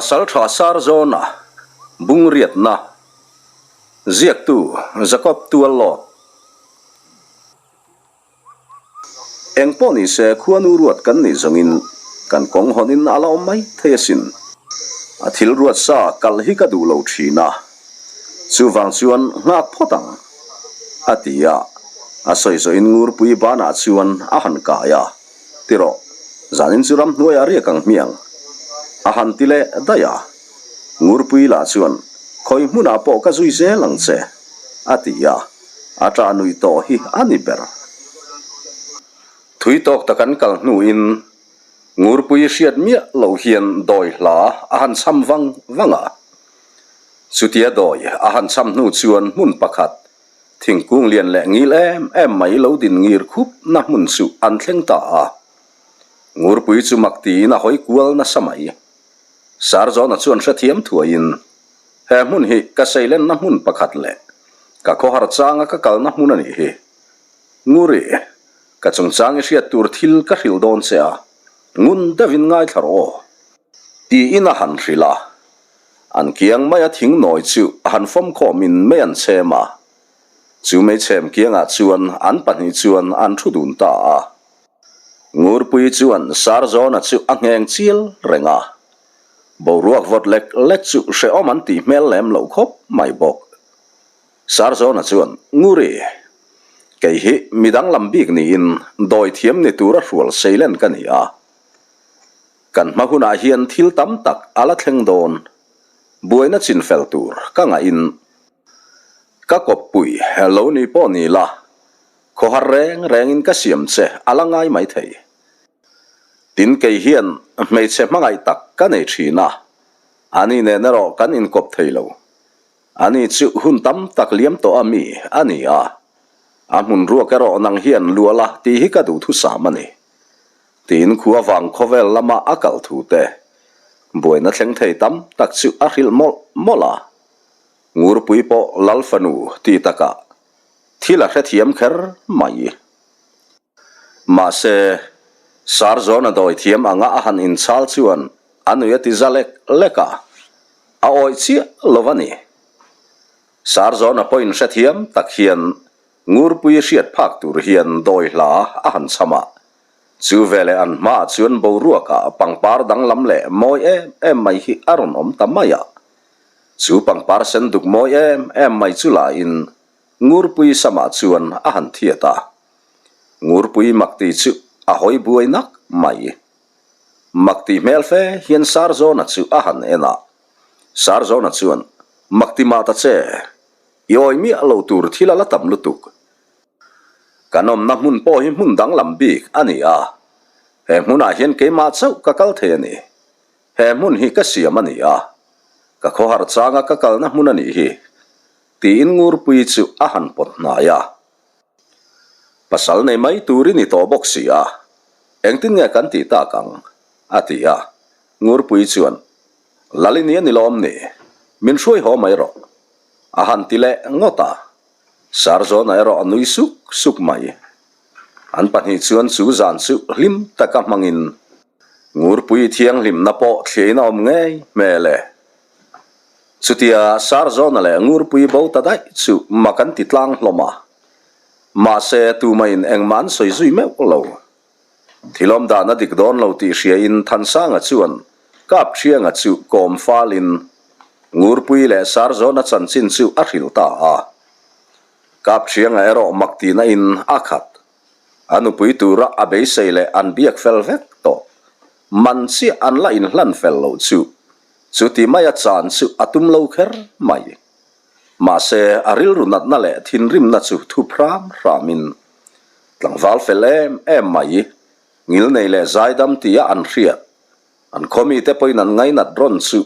Pasaltha Sarzawna Bungriatna Ziaktu Jacob Tuallawt Eng pawh ni se khuanu ruat kan nih zawngin kan kawng hawnin a la awm mai thei asin. A thil ruat sa kalh hi ka duh lo thin a, chuvang chuan nghak phawt ang, a ti a. A sawi zawhin Ngurpui banah chuan a han kai a, Ti rawh, zanin chu ramhnuaiah riak ang hmiang, a han ti leh daih a. Ngurpui lah chuan, Khawi hmunah pawh ka zui zel ang che, a ti a, a ṭah nuih tawh hi a ni ber. Thui tawk tak an kal hnuin Ngurpui hriat miah loh hian dawi hla a han cham vang vang a. Chutia dawi a han cham hnu chuan hmun pakhat, thingkung lian leh ngil em em mai lo din ngir khup na hmun chu an thleng ta a. Ngurpui chu mak tiin a hawi kual nasa mai. Sarzawna chuan hrethiam thuaiin, He hmun hi ka seilenna hmun pakhat leh ka khawhar changa ka kalna hmun a nih hi. Nguri, ka chungchang i hriat tur thil ka hrilh dawn che a, ngun deuhin ngaithla rawh aw. Tiin a han hrilh a. An kiang maia thing nawi chu a han fawm khawmin mei an chhem a. Chu meichhem kiangah chuan an pahnih chuan an thu dun ta a. Ngurpui chuan Sarzawna chu a ngheng chial reng a. Boruak vawt lek lek chu hrehawm an tih hmel lem loh khawp mai bawk. Sarzawna chuan, Nguri, kei hi midang lam bik niin dawi thiam ni tura hrual seilen ka ni a. Kan hma hunah hian thil tam tak a la thleng dawn. Buaina chin fel tur ka ngahin ka kawppui lo ni pawh ni la, Khawhar reng rengin ka siam che a la ngai mai thei. Tin kei hian hmeichhe hmangaih tak ka nei thin a, ani nen erawh kan inkawp thei lo. Ani chu hun tam tak liam tawh a mi a ni a, a hmun ruak erawh nang hian luah la tih hi ka duhthusam a ni. Tiin khua vang khawvel lama a kal thu te buaina thleng thei tam tak chu a hrilh mawlh mawlh a. Ngurpui pawh Lal fanu ti takah Thil a hrethiam kher mai. Mahse, Sarzawna dawi thiam anga a han inchhal chuan a nui a ti za lek lek a, a awih chiah lo a ni. Sarzawna pawhin hrethiam tak hian Ngurpui hriat phak tur hian dawi hla a han cham a, chu veleh an hmaah chuan boruakah pangpar danglam leh mawi em em mai hi a rawn awm ta mai a. Chu pangpar sen duk mawi em em mai chu lahin Ngurpui samah chuan a han thiat a. Ngurpui makti chu a hawi buai nak mai. Makti hmel fe hian Sarzawna chu a han en a. Sarzawna chuan, Makti mah ta che, i awi miah lo tur thil a la tam lutuk. Kan awmna hmun pawh hi hmun danglam bik a ni a, he hmunah hian keimah chauh ka kal thei a ni. He hmun hi ka siam a ni a, ka khawhar changa ka kalna hmun a nih hi. Tiin Ngurpui chu a han pawt hnai a. Pasal nei mai tur i ni tawh bawk si a, engtin nge kan tih tak ang? a ti a. Ngurpui chuan, Lal i ni a ni lawm ni? Min hruai haw mai rawh. A han ti leh ngawt a. Sarzawna erawh a nui suk suk mai. An pahnih chuan chu zan chu hlim taka hmangin Ngurpui thianghlimna pawh thliain a awm ngei hmel e. Chutia Sarzawna leh Ngurpui bo ta daih chu mak an ti tlang hlawm a. Mahse, tumahin engmah an sawi zui meuh lo. Thilawm dan a dik dawn lo tih hriain Thansanga chuan Kapṭhianga chu kawm falin Ngurpui leh Sarzawna chanchin chu a hrilh ta a. Kapṭhianga erawh mak tihna in a khat. A nupui tura a beisei leh an biak fel vek tawh. Man chiah an la inhlan fel loh chu. Chuti maia chan chu a tum lo kher mai. Mahse, a rilru natna leh thinrimna chu thup hram hramin tlangval fel em em mai, ngilnei leh zaidam tia an hriat, an khawmite pawhin an ngainat rawn chu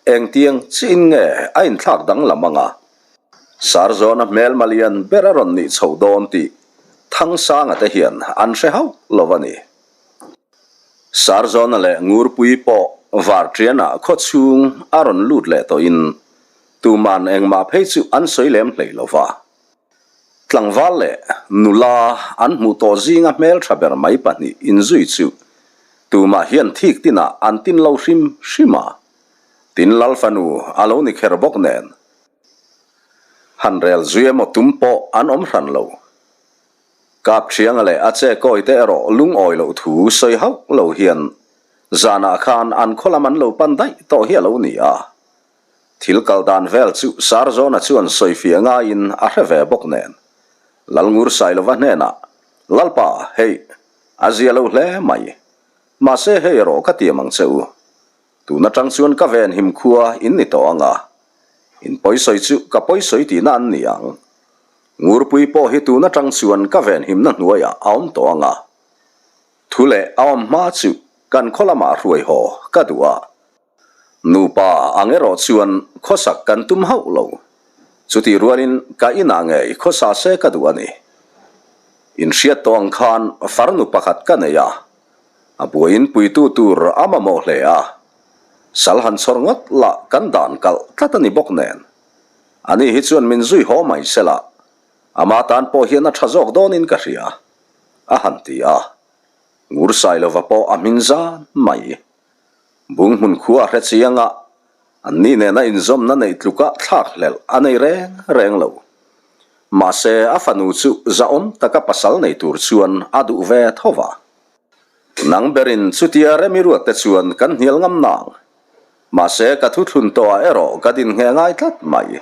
engtiang chiin nge a inthlak danglam anga Sarzawna hmelma lian ber a rawn nih chho dawn tih Thangsanga te hian an hre hauh lo a ni. Sarzawna leh Ngurpui pawh Varṭianah khaw chhung a rawn lut leh tawhin tuman engmah phei chu an sawi lem hlei lo va. Tlangval leh nula an hmuh tawh zinga hmelṭha ber mai pahnih inzui chu tumah hian thik tinah an tin lo hrim hrim a. Tin Lal fanu a lo ni kher bawk nen. Han rel zui emaw tum pawh an awm hran lo. Kap Thianga leh a che kawi te erawh lungawi loh thu sawi hauh lo hian zanah khan an khaw lam an lo pan daih tawh hi a lo ni a. Thil kal dan vel chu Sarzawna chuan sawifiah ngaiin a hre ve bawk nen. Lalngur Sailova hnenah, Lalpa, hei, a zia lo hle mai. Mahse hei erawh ka tiam ang che u. Tun atang chuan ka venhim khua in ni tawh ang a. In pawisawi chu ka pawisawi tihna an ni ang. Ngurpui pawh hi tun atang chuan ka venhimna hnuaiah a awm tawh ang a. Thu leh a awm hma chu kan khaw lamah hruai haw ka duh a. Nupa ang erawh chuan khawsak kan tum hauh lo. Chutih rualin ka inah ngei khawsa se ka duh a ni. Inhriat tawh ang khan farnu pakhat ka nei a, a buaiin puitu tur a mamawh hle a. Sal han chhawr ngawt lah kan dan kalh tlat a ni bawk nen. Ani hi chuan min zui haw mai sela, ama tan pawh hian a tha zawk dawnin ka hria, a han ti a. Ngursailova pawh a hmin zan mai. Bunghmun khua a hre chiang a, anni nena inzawmna neih tluka thlak hlelh a nei reng reng lo. Mahse, a fanu chu zahawm taka pasal nei tur chuan a duh ve tho va. Nang berin chutia remi ruat te chuan kan hnial ngam nang. Mahse, ka thuthlun tawhah erawh ka din ngheh ngai tlat mai.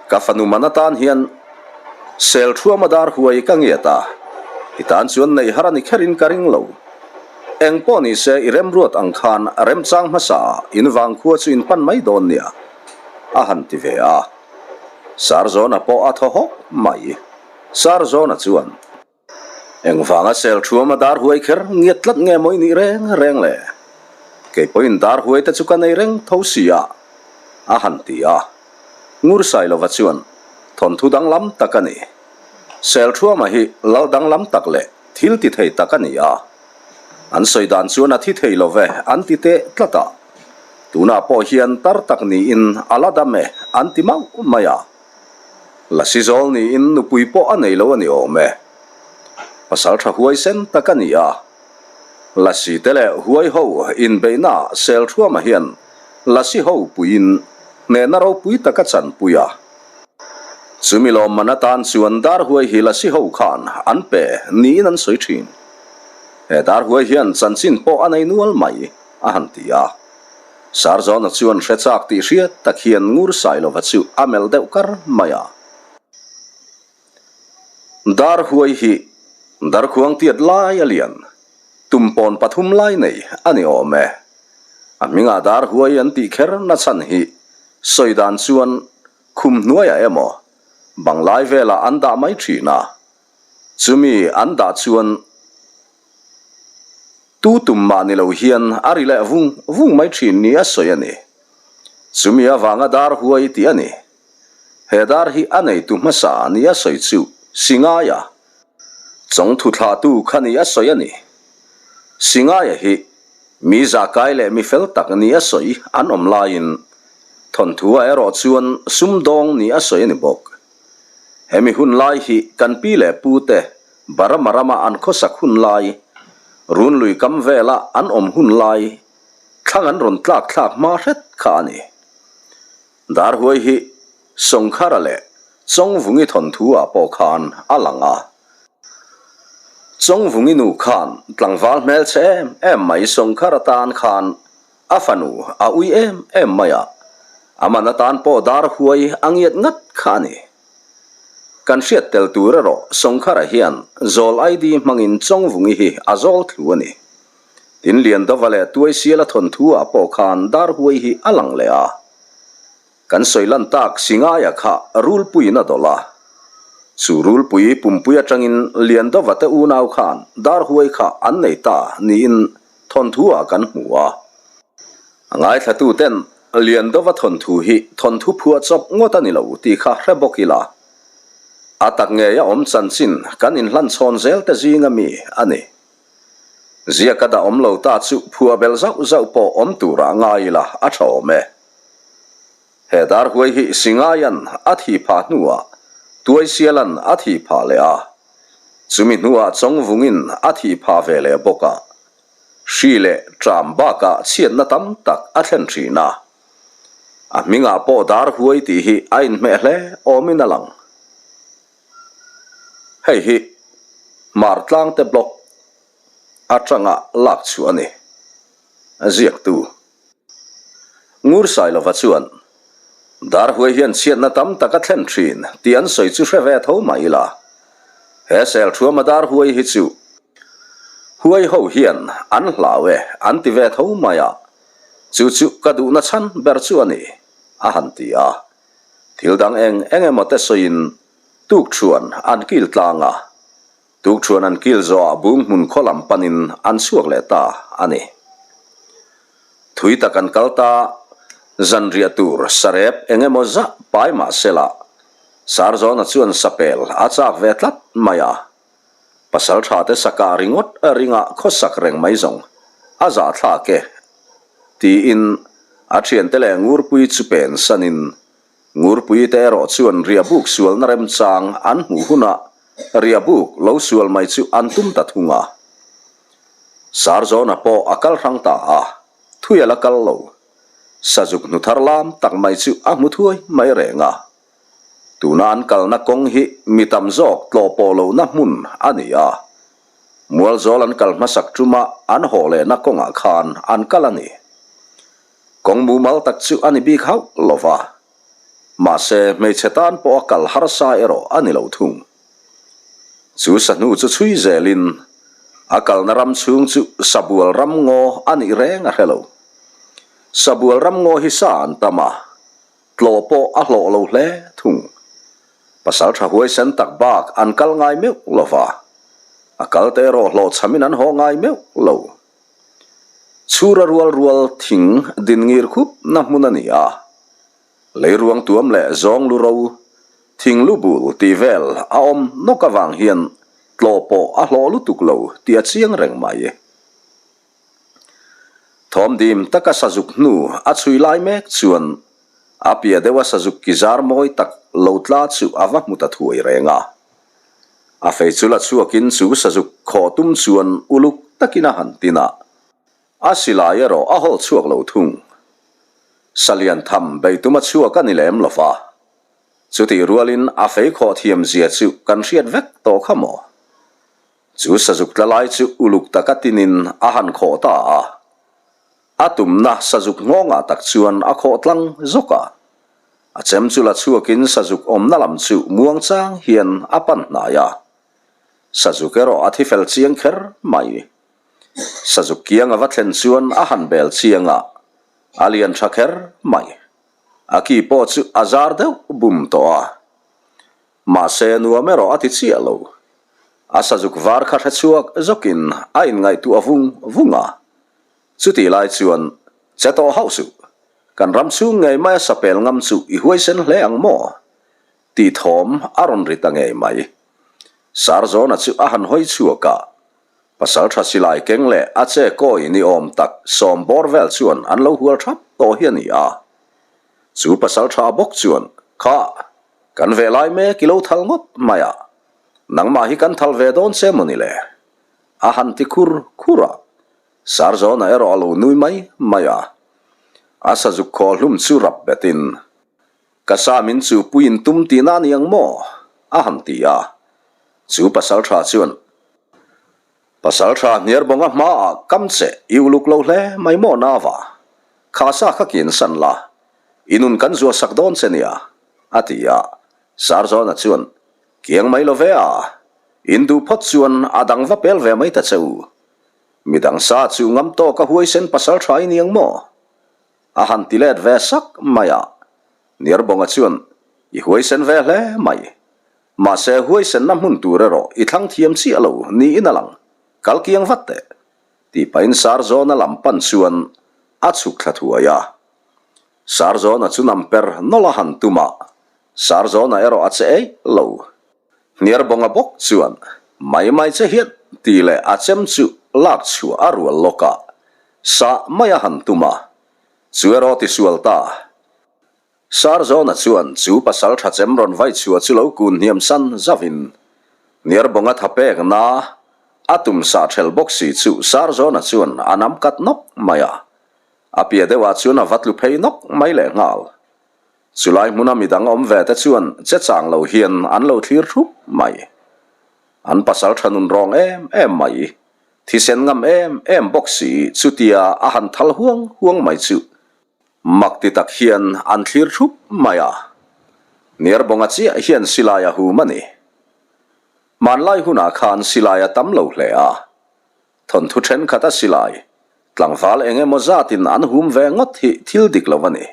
Ka fanu man atan hian sel thuama dar huai ka ngiat a, i tan chuan neih har a ni kherin ka ring lo. Eng pawh ni se i remruat ang khan remchang hmasa ah in vangkhua chu in pan mai dawn nia, a han ti ve a. Sarzawna pawh a thaw hawk mai. Sarzawna chuan. Engvanga sel thuama dar huai kher ngiat tlat nge maw i nih reng reng le? Kei pawhin dar huai te chu ka nei reng tho si a, a han ti a. Ngursailova chuan thawnthu danglam tak a ni. Sel thuama hi lal danglam tak leh thil ti thei tak a ni a. An sawi dan chuan a thi thei lo ve an ti teh tlat a. Tunah pawh hian tar tak niin a la dam e an ti mauh mai a. Lasi zawl niin nupui pawh a nei lo a ni awm e. Pasal tha huaisen tak a ni a. Lasi te leh huai ho inbeihna sel thuamah hian Lasi ho puiin hnehna ropui tak a chanpui a. Chumi lawmman atan chuan dar huai hi Lasi ho khan an pe niin an sawi thin. He dar huai hian chanchin pawh a nei nual mai, a han ti a. Sarzawna chuan hre chak tih hriat tak hian ngur Sailova chu a melh deuh kar mai a. Dar huai hi darkhuang tiat lai a lian, tumpawn pathum lai nei a ni awm e. A hmingah dar huai an tih kher na chhan hi sawi dan chuan khum hnuaiah emaw banglai velah an dah mai thin a, chumi an dah chuan Tu tum mah ni lo hian a ri leh vung vung mai thin ni a sawi a ni. Chumi avanga dar huai tih a ni. He dar hi a neitu hmasa ni a sawi chu Singaia, chawngthu thlahtu kha ni a sawi a ni. Singaia hi mi zahkai leh mi fel tak ni a sawi an awm laiin thawnthu-ah erawh chuan sumdawng ni a sawi a ni bawk. Hemi hun lai hi kan pi leh pu te Burma rama an khawsak hun lai, Runlui kam vela an awm hun lai thlang an rawn tlak thlak hma hret kha a ni. Darhuai hi Songkhara leh Chawngvungi thawnthu ah pawh khan a lang a. Chawngvungi nu khan tlangval hmelchhe em em mai Songkhara tan khan a fanu a ui em em mai a, a man atan pawh Darhuai a ngiat ngat kha a ni. Kan hriat tel tur erawh Songkhara hian zawl ID hmangin Chawngvungi hi a zawl thlu a ni. Tin Liandova leh Tuaisiala thawnthu ah pawh khan Darhuai hi a lang leh a. Kan sawi lan tak Singaia kha rulpuiin a dawlh a. Chu rulpui pumpui atangin Liandova te unau khan Darhuai kha an nei ta niin thawnthu ah kan hmu a. A ngaithlatu ten Liandova thawnthu hi thawnthu phuah chawp ngawt a ni lo tih kha hre bawk ila. A tak ngei a awm chanchin kan inhlan chhawn zel te zinga mi a ni. Ziak a dah awm lo ta chu phuah belh zauh zauh pawh awm turah ngai ila a tha awm e. He darhuai hi Singaian a thih phah hnuah Tuaisialan a thih phah leh a, chumi hnuah Chawngvungin a thih phah ve leh bawk a. Hri leh ṭam bakah chhiatna tam tak a thlen ṭhin a. A hmingah pawh dar huai tih hi a inhmeh hle awmin a lang. Hei hi Hmartlangte Block atanga lak chhuah a ni, a ziaktu. Ngursailova chuan, Dar huai hian chhiatna tam tak a thlen thin tih an sawi chu hre ve tho mah ila, he Selthuama dar huai hi chu huai ho hian an hlau e an ti ve tho mai a, chu chu ka duhna chhan ber chu a ni, a han ti a. Thil dang eng eng emaw te sawiin tukṭhuan an kil tlang a, Tukṭhuan an kil zawhah bung hmun khaw lam panin an chhuak leh ta a ni. Thui tak an kal ta, zanriah tur sarep eng emaw zah pai mah sela, Sarzawna chuan sapel a chak ve tlat mai a. Pasalṭhate sakah ringawt ringah khawsak reng mai zawng a zahthlak e, tiin a ṭhiante leh Ngurpui chu pen sanin Ngurpuite erawh chuan riahbuk sualna remchang an hmuh hunah riahbuk lo sual mai chu an tum ta thung a. Sarzawna pawh a kal hrang ta a, thui a la kal lo. Sazuk hnu thar lam tak mai chu a hmu thuai mai reng a. Tuna an kalna kawng hi mi tam zawk tlawh pawh lohna hmun a ni a. Mualzawl an kal hmasak ṭuma an haw lehna kawngah khan an kal a ni. Kawng mumal tak chu a ni bik hauh lo va, mahse hmeichhe tan pawh a kal harsa erawh a ni lo thung. Chu sahnu chu chhui zelin a kalna ram chhung chu Sabual ram ngaw a nih reng a hre lo. Sabual ram ngaw hi sa an tam a, tlawh pawh a hlawh lo hle thung. Pasal tha huaisen tak bak an kal ngai meuh lo va, a kal te erawh hlawhchhamin an haw ngai meuh lo. Chhura rual rual thing din ngir khup na hmun a ni a, leiruang tuam leh zawng lu ro, thing lu bul tih vel a awm nawk avang hian tlawh pawh a hlawh lutuk lo tih a chiang reng mai. Thawmdim taka sazuk hnu a chhui lai mek chuan a piah deuha sazuk ki zar mawi tak lo tla chu a va hmu ta thuai reng a. A fei chu la chhuakin chu sazuk khawh tum chuan uluk takin a han tin a, a silai erawh a hawl chhuak lo thung. Salian tham bei tum a chhuak a ni lem lo va, chutih rualin a fei khawh thiam zia chu kan hriat vek tawh kha maw? Chu sazuk tla lai chu uluk taka tinin a han khawh ta a, A tumna sazuk nghawngah tak chuan a khawh tlang zawk a. A chem chu la chhuakin sazuk awmna lam chu muangchang hian a pan hnai a. Sazuk erawh a thi fel chiang kher mai. Sazuk kiang a va thlen chuan a han bel chiang a, a lian tha kher mai. A ki pawh chu a zar deuh bum tawh a. Mahse nuam erawh a ti chiah lo. A sazuk var kha hre chhuak zawkin a inngaihtuah vung vung a. Chutih lai chuan, Che tawh hauh suh, kan ram chhung ngei maia sapel ngam chu i huaisen hle ang maw? tih thawm a rawn ri ta ngei mai. Sarzawna chu a han hawi chhuak a, Pasaltha silai keng leh a che kawi ni awm tak sawm bawr vel chuan an lo hual thap tawh hi a ni a. Chu pasaltha bawk chuan, Kha, kan ve lai mek i lo thal ngawt mai a, nangmah hi kan thal ve dawn che maw ni le? A han ti khur khur a. Sarzawna erawh a lo nui mai mai a, a sazuk khaw hlum chu rap betin, Ka sa min chu puiin tum tihna a ni ang maw? a han ti a. Chu pasaltha chuan, Pasaltha hniarbawnga hmaah kam che i uluk lo hle mai maw nava? Kha sa kha kin san la, i nun kan zuah sak dawn che nia, a ti a. Sarzawna chuan, Kiang mai lo ve a, in duh phawt chuan a dang va pel ve mai ta che u. Midang sa chu ngam tawk a huaisen pasal tha i ni ang maw? A han ti let ve sak mai a. Niarbawnga chuan, I huaisen ve hle mai. Mahse huaisenna hmun tur erawh i thlang thiam chiah lo niin a lang. Kal kiang vat teh. Tih pahin Sarzawna lam pan chuan a chhuk thla thuai a. Sarzawna chu nam per nawlh a han tum a, Sarzawna erawh a che eih lo. Hniarbawnga bawk chuan mai mai che hian tih leh a chem chu lak chhuah a rual lawk a, sah mai a han tum a, chu erawh tisual ta. Sarzawna chuan chu pasal tha chem rawn vai chhuah chu lo kun hniam san zauhin Hniarbawnga tha pek na a tum sah ṭhel bawk si chu Sarzawna chuan a nam kat nawk mai a, a piah deuhah chuan a va tlu phei nawk mai lehnghal. Chulai hmuna midang awm ve te chuan che chang lo hian an lo thlir thup mai. An pasal tha nun rawng em em mai. Thisen ngam em em bawk si chutia a han thal huang huang mai chu mak ti tak hian an thlir thup mai a. Niarbawnga chiah hian silai a hum a ni. Hmanlai hunah khan silai a tam lo hle a. Thawnthu thenkhat a silai tlangval eng emaw zatin an hum ve ngawt hi thil dik lo a ni.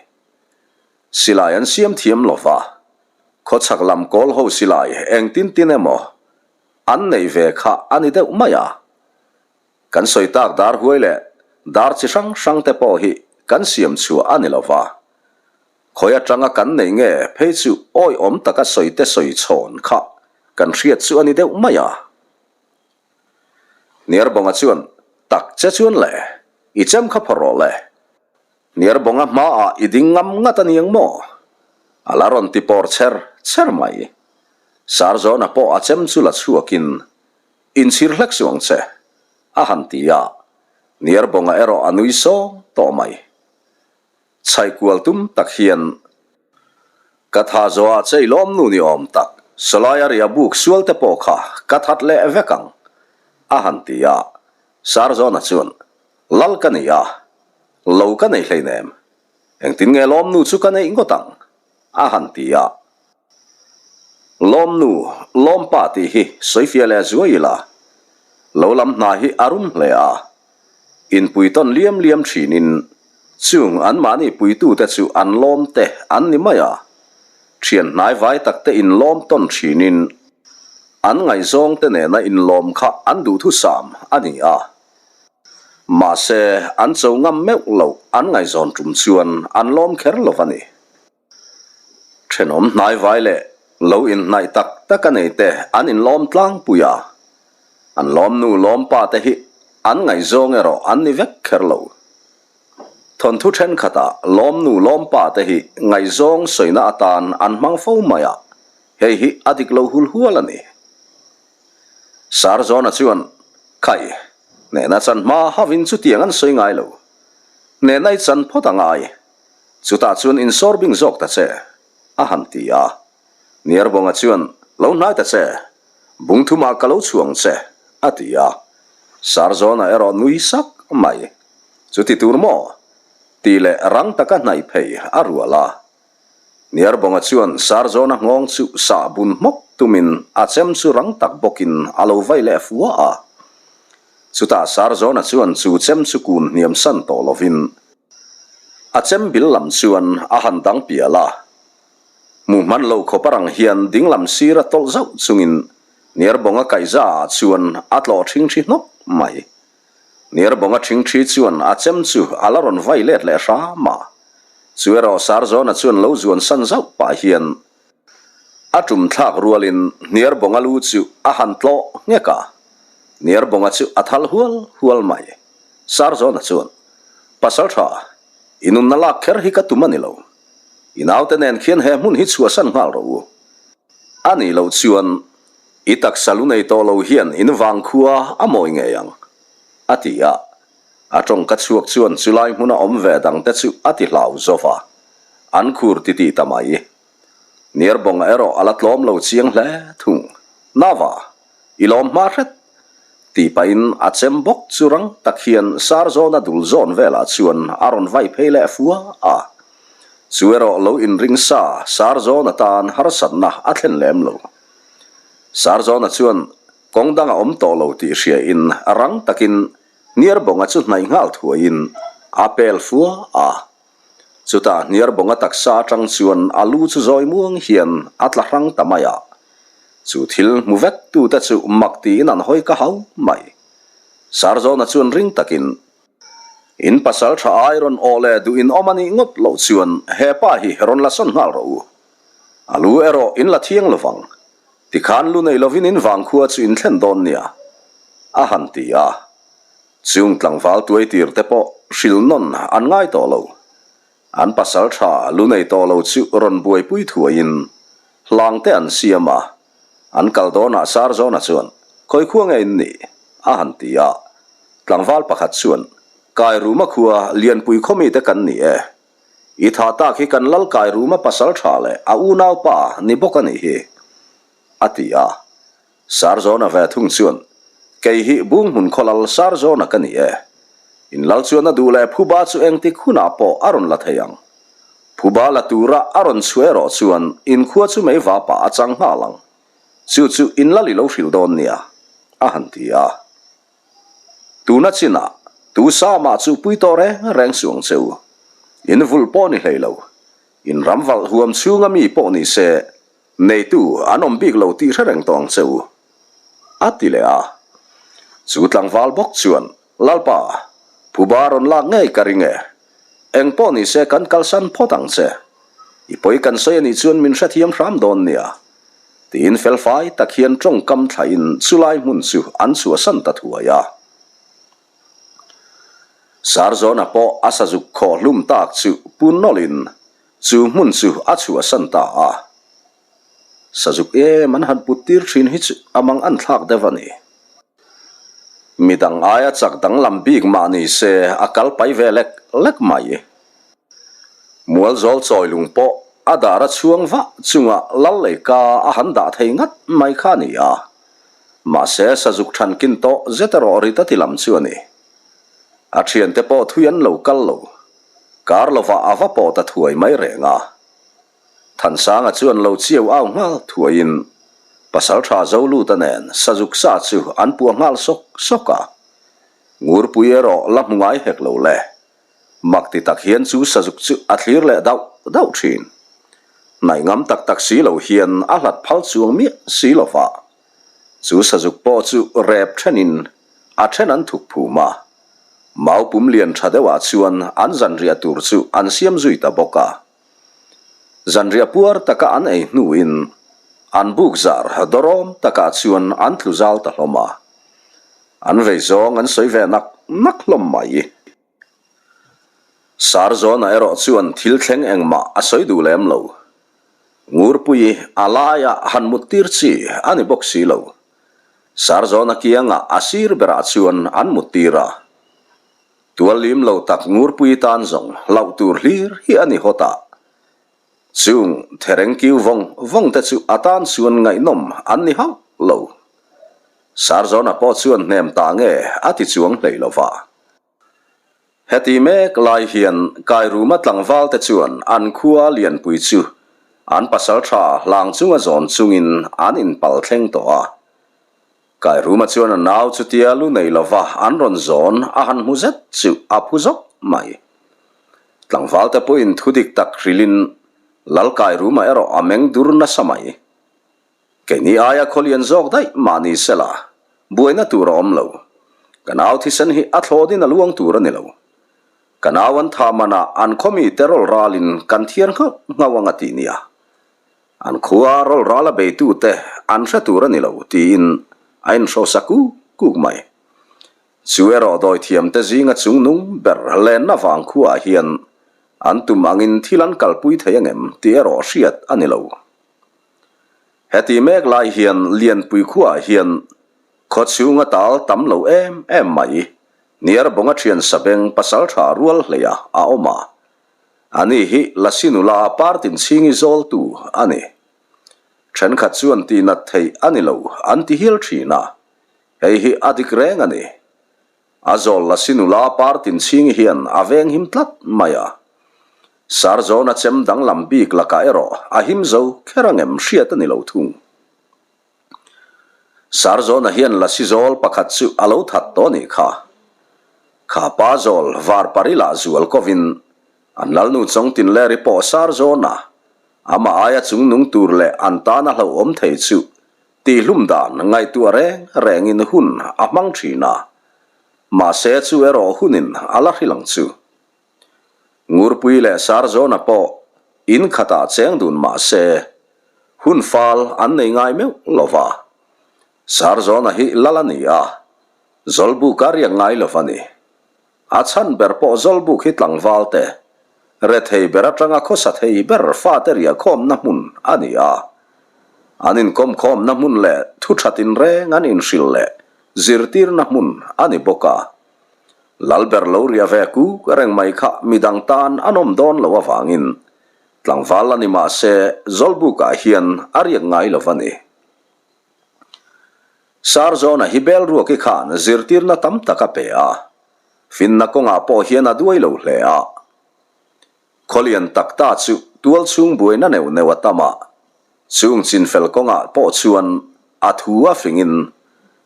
Silai an siam thiam lo va, khawchhak lam kawl ho silai engtin tin emaw an neih ve kha a ni deuh mai a. Kan sawi tak dar huai leh dar chi hrang hrang te pawh hi kan siam chhuah a ni lo va. Khawi atanga kan neih nge phei chu awihawm taka sawi te sawi chhawn kha kan hriat chu a ni deuh mai a. Niarbawnga chuan, Tak che chuan le, i chem kha phawrh rawh le. Niarbawnga hmaah i ding ngam ngat a niang maw? A la rawn ti pawr cher cher mai. Sarzawna pawh a chem chu la chhuakin, Inchhir hlek suh ang che, a han ti a. Niarbawnga erawh a nui sawng tawh mai. Chhaihkual tum tak hian ka tha zawhah che i lawm nu ni awm tak, sawlai a ria buk sual te pawh kha ka that leh vek ang, a han ti a. Sarzawna chuan, Lal ka nei a, lo ka nei hleinem, engtin nge lawm nu chu ka neih ngawt ang? a han ti a. Lawm nu, lawm pa tih hi sawifiah leh zuai ila, lo lam hna hi a rum hle a. Inpui tawn liam liam thinin chung anmahni puitute chu an lawm te an ni mai a. Thian hnai vai takte inlawm tawn thinin an ngaihzawngte nena inlawm kha an duhthusam a ni a. Mahse, an cho ngam meuh loh an ngaihzawn tum chuan an lawm kher lo a ni. Thenawm hnaivai leh lo inhnaih tak tak a nei te an inlawm tlangpui a, an lawmnu lawmpa te hi an ngaihzawng erawh an ni vek kher lo. Thawnthu thenkhatah lawmnu lawmpa te hi ngaihzawng sawina atan an hmang fo mai a, hei hi a dik lo hul hual a ni. Sarzawna chuan, Khai, hnehna chan hma havin chutiang an sawi ngai lo. Hnehna i chan phawt a ngai. Chutah chuan insawr bing zawk ta che, a han ti a. Niarbawnga chuan, Lo hnai ta che, bung thumah ka lo chhuang che, a ti a. Sarzawna erawh nui sak mai. Chuti tur maw? tih leh rang taka hnaih phei a rual a. Niarbawnga chuan Sarzawna nghawng chu sah bun hmawk tumin a chem chu rang tak bawkin a lo vai leh fua a. Chutah Sarzawna chuan chu chem chu kun hniam san tawh lovin A chem bil lam chuan a han dang pial a. Hmu hman lo khawp a rang hian ding lam sir a tawlh zauh chungin Niarbawnga kaihza ah chuan a tlawh ṭhingṭhi hnawk mai. Niarbawnga ṭhingṭhi chuan a chem chu a la rawn vai let leh hram a. Chu erawh Sarzawna chuan lo zuan san zauh pah hian a ṭum thlak rualin Niarbawnga lu chu a han tlawh nghek a. Niarbawnga chu a thal hual hual mai. Sarzawna chuan Pasal tha, i nunna lak kher hi ka tum a ni lo. I naute nen khian he hmun hi chhuahsan nghal rawh u. A nih loh chuan i taksa lu nei tawh lo hian in vangkhua a mawi ngei ang, a ti a. A tawngka chhuak chuan chulai hmuna awm ve dangte chu a ti hlau zo va, an khur titih ta mai. Niarbawnga erawh a la tlawm lo chiang hle thung. Nava, i lawm hma hret! Tih pahin a chem bawk chu rang tak hian Sarzawna dul zawn velah chuan a rawn vai phei leh fua a. Chu erawh lo inring sa Sarzawna tan harsatna a thlen lem lo. Sarzawna chuan kawng dang a awm tawh lo tih hriain rang takin Hniarbawnga chu hnaih nghal thuaiin a pel fua a. Chutah Hniarbawnga taksa atang chuan a lu chu zawi muang hian a tla hrang ta mai a. Chu thil hmu vek tute chu mak tiin an hawi ka hau mai. Sarzawna chuan ring takin, In pasal tha ai rawn awh leh duh in awm a nih ngawt loh chuan he pa hi rawn la sawn nghal rawh u. A lu erawh in la thiang lovang. Tikhan lu nei lovin in vangkhua chu in thlen dawn nia, a han ti a. Chung tlangval tuai tir te pawh hrilh nawn an ngai tawh lo. An pasal tha lu nei tawh lo chu rawn buaipui thuaiin hlang te an siam a, an kal dawnah Sarzawna chuan, Khawi khua nge in nih? a han ti a. Tlangval pakhat chuan, Kairuma khua Lianpui khawmi te kan ni e. I tha tak hi kan lal kai ruma pasal tha leh a unaupa ni bawk a nih hi, a ti a. Sarzawna ve thung chuan, Kei hi Bunghmun khaw lal Sarzawna ka ni e. In lal chuan a duh leh phuba chu engtik hunah pawh a rawn la thei ang. Phuba la tura a rawn chhuah erawh chuan in khua chu mei vapah a chang nghal ang. Chu chu in lal i lo hrilh dawn nia, a han ti a. Tuna chinah tu sa mah chu pui tawh reng reng suh ang che u. In vulh pawh ni hlei lo. In ram valh huam chhunga mi pawh ni se, neitu an awm bik lo tih hre reng tawh ang che u, a ti leh a. Chu tlangval bawk chuan, Lalpa, phuba rawn lak ngei ka ring e. Eng pawh ni se kan kalsan phawt ang che. I pawi kan sawi a nih chuan min hrethiam hram dawn nia. Tiin felfai tak hian tawngkam thlahin chulai hmun chu an chhuahsan ta thuai a. Sarzawna pawh a sazuk khawh hlum tak chu pu nawlhin chu hmun chu a chhuahsan ta a. Sazuk em an han put tir thin hi chu a mang an thlak deuh a ni. Midang aia chak danglam bik mah ni se a kal pai ve lek lek mai. Mualzawl chawilung pawh a dar a chhuang vah chunga lal leika a han dah thei ngat mai kha a ni a. Mahse, sazuk thankin tawh zet erawh rit a ti lam chu a ni. A thiante pawh thui an lo kal lo. Kar lovah a va pawh ta thuai mai reng a. Thansanga chuan lo chiau au nghal thuaiin Pasaltha Zoluta nen sazuk sa chu an puah nghal sawk sawk a. Ngurpui erawh la hmu ngai hek lo le. Mak ti tak hian chu sazuk chu a thlir leh dauh dauh thin. Hnaih ngam tak tak si lo hian a hlat phal chuang miah si lo va. Chu sazuk pawh chu rep thenin a then an thuk phum a. Mau pum lian tha deuhah chuan an zanriah tur chu an siam zui ta bawk a. Zanriah puar taka an ei hnuin an buk zar dawrawm takah chuan an tlu zal ta hlawm a. An vei zawng an sawi ve nak nak hlawm mai. Sarzawna erawh chuan thil thleng engmah a sawi duh lem lo. Ngurpui a laia han mut tir chi a ni bawk si lo. Sarzawna kiangah a sir berah chuan an mut tir a. Tual lim lo tak Ngurpui tan zawng hlauh tur hlir hi a ni hawt a. Chung thereng kiu vawng vawng te chu a tan chuan ngaihnawm an ni hauh lo. Sarzawna pawh chuan hnem ta nge a ti chuang hlei lo va. Heti mek lai hian Kairuma tlangval te chuan an khua lianpui chu an pasal tha hlang chunga zawn chungin an inpal thleng tawh a. Kairuma chuan a nau chutia lu nei lova an rawn zawn a han hmu zet chu a phu zawk mai. Tlangval te pawhin thu dik tak hrilhin Lal Kairuma erawh a meng dur nasa mai. Keini aia khawlian zawk daih mah ni sela buaina tur a awm lo. Ka nau thisen hi a thlawhin a luang tur a ni lo. Ka nau an tha manah an khawmi te rawl ralin kan thiar nghauh nghauh ang a ti nia. An khua rawl ral a beitute an hre tur a ni lo tiin a inhrosa kuk kuk mai. Chu erawh dawithiamte zinga chungnung ber lenna vang khuaah hian an tum angin thil an kalpui thei angem tih erawh hriat a ni lo. Heti mek lai hian Lianpui khuaah hian khaw chhunga tal tam lo em em mai Niarbawnga thian sabeng pasaltha rual hleia a awm a. Ani hi Lasi nula partin chhingi zawltu a ni. Thenkhat chuan tihnat theih a ni lo an ti hial thin a, hei hi a dik reng a ni. A zawl Lasi nula partin chhingi hian a veng him tlat mai a. Sarzawna chem danglam bik lakah erawh a him zo kher angem hriat a ni lo thung. Sarzawna hian lasi zawl pakhat chu a lo that tawh nih kha. Kha pa zawl var parila zual kovin an lalnu chawngtin leri pawh Sarzawna amah aia chungnung tur leh an tana hlauhawm thei chu tihhlum dan ngaihtuah reng rengin hun a hmang thin a. Mahse chu erawh hunin a la hrilh ang chu. Ngurpui leh Sarzawna pawh in khatah cheng dun mah se, hun fal an nei ngai meuh lo va. Sarzawna hi lal a ni a, Zawlbuk a riak ngai lo va ni. A chhan ber pawh Zawlbuk hi tlangval te, rethei ber atanga khawsa thei ber fate riahkhawmna hmun a ni a. An inkawmkhawmna hmun leh thu that inreng an inhrilh leh zirtirna hmun a ni bawk a. Lalber lo riah ve kuk reng mai kha midang tan a nawm dawn loh avangin tlangval la ni mah se Zawlbukah hian a riak ngai lo va ni. Sarzawna hi Belruaki khan zirtirna tam tak a pe a, finna kawngah pawh hian a duai lo hle a. Khawlian tak ta chu tualchhung buaina neuh neuh a tam a, chung chinfel kawngah pawh chuan a thu a fingin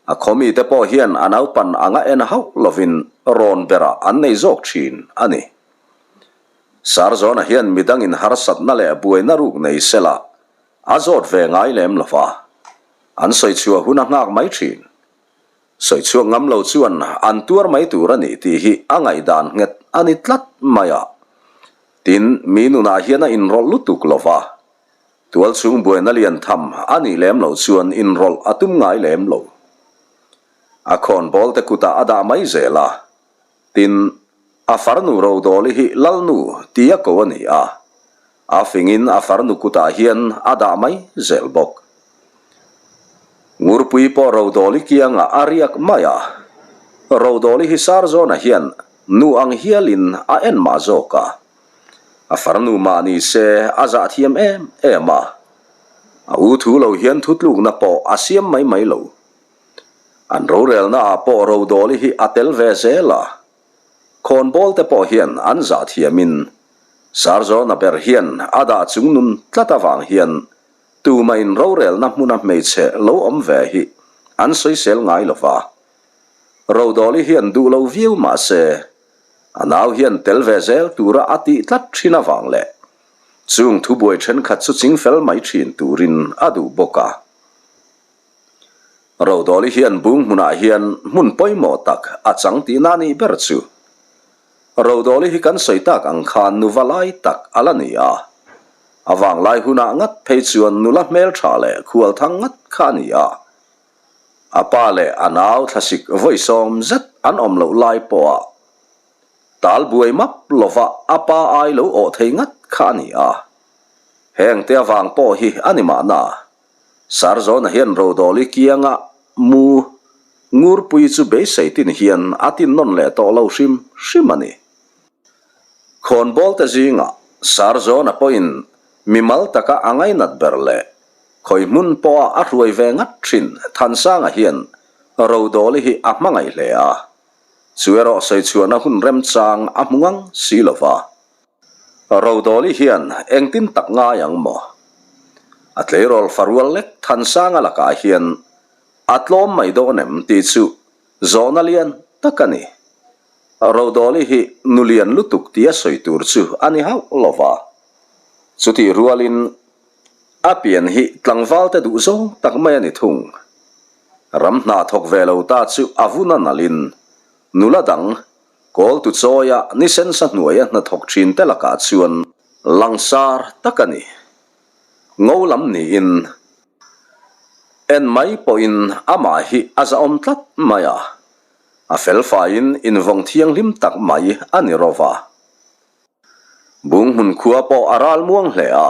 a khawmite pawh hian a naupan anga en hauh lovin rawn berah an nei zawk thin a ni. Sarzawna hian midangin harsatna leh buaina ruk nei sela a zawt ve ngai lem lo va, an sawichhuah hun a nghak mai thin. Sawi chhuak ngam lo chuan an tuar mai tur a ni tih hi a ngaihdan nghet a ni tlat mai a. Tin, mi nunah hian a inrawlh lutuk lo va, tualchhung buaina lian tham a nih lem loh chuan inrawlh a tum ngai lem lo. A khawnbawl te kutah a dah mai zel a. Tin, a farnu Rodawli hi Lalnu tia ko a ni a, a fingin a farnu kutah hian a dah mai zel bawk. Ngurpui pawh Rodawli kiangah a riak mai a, Rodawli hi Sarzawna hian nu ang hialin a en mah zawk a, a farnu mah ni se a zah thiam em em a, a u thu lo hian thutlukna pawh a siam mai mai lo. An rorelna ah pawh Rodawli hi a tel ve zel a, khawnbawl te pawh hian an zah thiamin Sarzawna ber hian a dah chung nun tlat avang hian tumahin rorelna hmuna hmeichhe lo awm ve hi an sawisel ngai lo va. Rodawli hian duh lo viau mah se a nau hian tel ve zel tura a tih tlat thin avang leh chung thubuai thenkhat chu chingfel mai thin turin a duh bawk a. Rodawli hian bung hmunah hian hmun pawimawh tak a chang tihna nih ber chu. Rodawli hi kan sawi tak ang khan nuva lai tak a la ni a. A vanglai hunah ngat phei chuan nula hmeltha leh khualthang ngat kha a ni a. A pa leh a nau thlasik vawi sawm zet an awm loh lai pawha tal buai map lova a pa ai lo awh thei ngat kha a ni a. Hengte avang pawh hi a ni mahna. Sarzawna hian Rodawli kianga mu Ngurpui chu beisei tin hian a tin nawn leh tawh lo hrim hrim a ni. Khawnbawlte zingah Sarzawna pawhin mimal taka a ngainat ber leh khawi hmun pawha a hruai ve ngat thin Thansanga hian Rodawli hi a hmangaih hle a, chu erawh sawichhuahna hun remchang a hmu ngang si lo va. Rodawli hian engtin tak ngai ang maw? A tleirawl farual lek Thansanga lakah hian a tlawm mai dawn em tih chu zawhna lian tak a ni. Rodawli hi nu lian lutuk tia sawi tur chu a ni hauh lo va. Chutih rualin a pian hi tlangvalte duh zawng tak mai a ni thung. Ram hna thawk ve lo ta chu a vun a nalhin nula dang Kawltu chawia ni sensa hnuaia hnathawk thin te lakah chuan langsar tak a ni. Ngo lam niin en mai pawhin amah hi a zahawm tlat mai a, a felfaiin invawng thianghlim tak mai a ni rawva. Bunghmun khua pawh a ral muang hle a,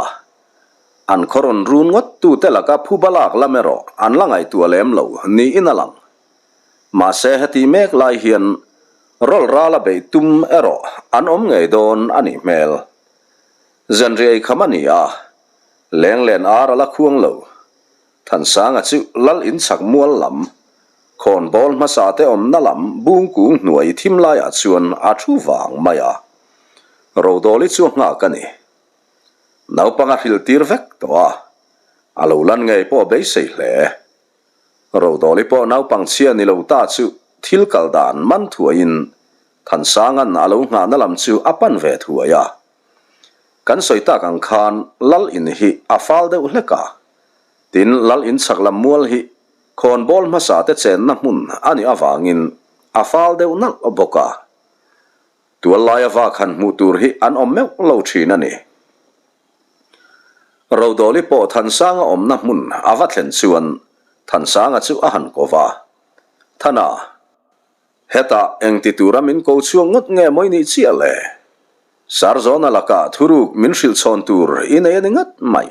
an khaw rawn run ngawt tute laka phuba lak lam erawh an la ngaihtuah lem lo niin a lang. Mahse heti mek lai hian rawl rala beih tum erawh an awm ngei dawn a nih hmel. Zanriai kham a ni a, lenglen ar a la khuang lo. Thansanga chu lal inchhak mual lam, khawnbawl hmasa te awmna lam bung kung hnuai thim laiah chuan a thu vang mai a. Rodawli chu a nghak a ni. Naupang a hrilh tir vek tawh a, a lo lan ngei pawh a beisei hle. Rodawli pawh naupang chhia ni lo ta chu thil kal dan man thuaiin Thansanga'n a lo nghahna lam chu a pan ve thuai a. Kan sawi tak ang khan Lal in hi a fal deuh hlek a, tin Lal in chhak lam mual hi khawnbawl hmasa te chenna hmun a nih avangin a fal deuh nalh bawk a. Tual laia vak han hmuh tur hi an awm meuh lo thin a ni. Rodawli pawh Thansanga awmna hmun a va thlen chuan Thansanga chu a han ko va, Thana, Hetah engti tura min ko chhuak ngawt nge mawi nih chiah le? Sarzawna lakah thuruk min hrilh chhawn tur i nei a ni ngat mai,